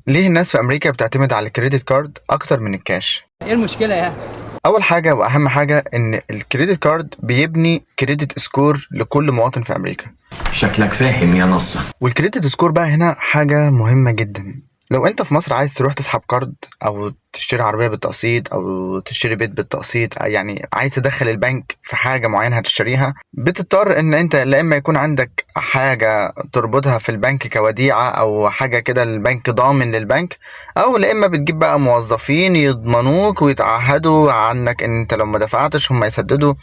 ليه الناس في امريكا بتعتمد على ال credit card اكتر من الكاش؟ ايه المشكلة يعني؟ اول حاجة واهم حاجة ان ال credit card بيبني credit score لكل مواطن في امريكا. شكلك فاهم يا نصة. وال credit score بقى هنا حاجة مهمة جدا. لو انت في مصر عايز تروح تسحب card او تشتري عربية بالتقسيط او تشتري بيت بالتقسيط، يعني عايز تدخل البنك في حاجة معينة هتشتريها، بتضطر ان انت لا اما يكون عندك حاجة تربطها في البنك كوديعة او حاجة كده البنك ضامن للبنك، او لا اما بتجيب بقى موظفين يضمنوك ويتعهدوا عنك ان انت لو ما دفعتش هم يسددوا،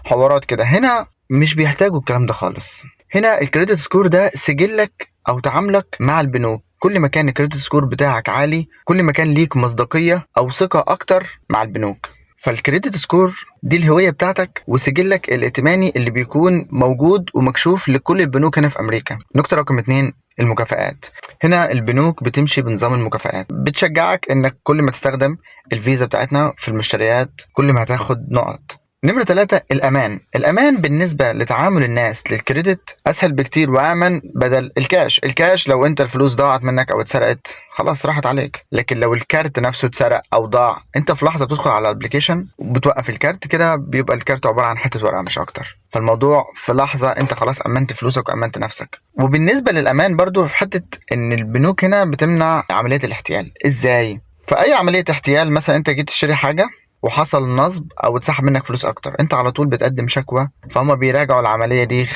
حوارات كده. هنا مش بيحتاجوا الكلام ده خالص. هنا ال credit score ده سجلك او تعاملك مع البنوك. كل ما كان ال credit score بتاعك عالي، كل ما كان ليك مصداقية او ثقة اكتر مع البنوك. فال credit score دي الهوية بتاعتك وسجلك الائتماني اللي بيكون موجود ومكشوف لكل البنوك هنا في امريكا. نقطة رقم 2، المكافآت. هنا البنوك بتمشي بنظام المكافآت، بتشجعك انك كل ما تستخدم الفيزا بتاعتنا في المشتريات كل ما هتاخد نقط. نمرة 3، الأمان. الأمان بالنسبة لتعامل الناس لل credit أسهل بكتير وأمن بدل الكاش. الكاش لو أنت الفلوس ضاعت منك أو اتسرقت خلاص راحت عليك، لكن لو الكارت نفسه اتسرق أو ضاع، أنت في لحظة بتدخل على ال application وبتوقف الكارت كده، بيبقى الكارت عبارة عن حتة ورقة مش أكتر. فالموضوع في لحظة أنت خلاص أمنت فلوسك وأمنت نفسك. وبالنسبة للأمان برضو في حتة إن البنوك هنا بتمنع عملية الاحتيال. إزاي؟ في أي عملية احتيال، مثلا أنت جيت تشتري حاجة وحصل نصب او اتسحب منك فلوس اكتر، انت على طول بتقدم شكوى، فهم بيراجعوا العملية دي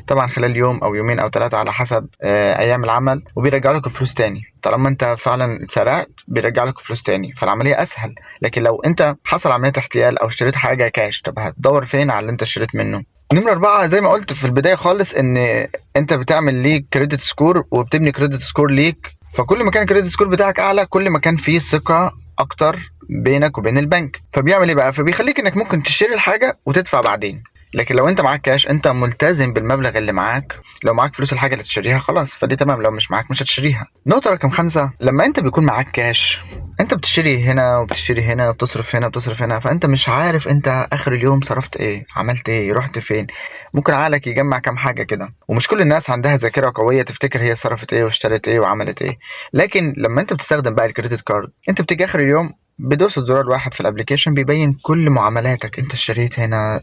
طبعا خلال يوم او يومين او 3 على حسب ايام العمل، وبيرجعوا لك الفلوس تاني. طالما انت فعلا اتسرقت بيرجع لك الفلوس تاني، فالعملية اسهل. لكن لو انت حصل عملية احتيال او اشتريت حاجة كاش، طب هتدور فين على اللي انت اشتريت منه؟ نمرة 4، زي ما قلت في البداية خالص ان انت بتعمل ليك credit score وبتبني credit score ليك، فكل ما كان ال credit score بتاعك اعلى كل ما كان فيه ثقة اكتر بينك وبين البنك. فبيعمل ايه بقى؟ فبيخليك انك ممكن تشتري الحاجة وتدفع بعدين. لكن لو انت معاك كاش انت ملتزم بالمبلغ اللي معاك، لو معاك فلوس الحاجة اللي تشتريها خلاص فدي تمام، لو مش معاك مش هتشتريها. نقطة رقم 5، لما انت بيكون معاك كاش انت بتشتري هنا وبتشتري هنا وبتصرف هنا وبتصرف هنا، فانت مش عارف انت اخر اليوم صرفت ايه، عملت ايه، رحت فين. ممكن عقلك يجمع كام حاجة كده، ومش كل الناس عندها ذاكره قوية تفتكر هي صرفت ايه واشترت ايه وعملت ايه. لكن لما انت بتستخدم بقى ال credit card، انت بتيجي اخر اليوم بدوسة زرار واحد في ال application بيبين كل معاملاتك، انت اشتريت هنا،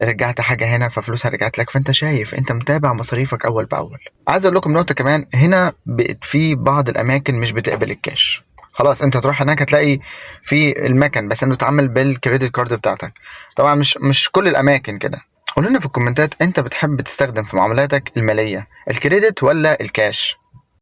رجعت حاجة هنا ففلوسها رجعت لك، فانت شايف، انت متابع مصاريفك اول باول. عايز اقول لكم نقطة كمان، هنا بقت في بعض الاماكن مش بتقبل الكاش، خلاص انت تروح هناك هتلاقي في المكن بس انت تتعامل بال credit card بتاعتك. طبعا مش كل الاماكن كده. قولوا لنا في الكومنتات انت بتحب تستخدم في معاملاتك المالية ال credit ولا الكاش؟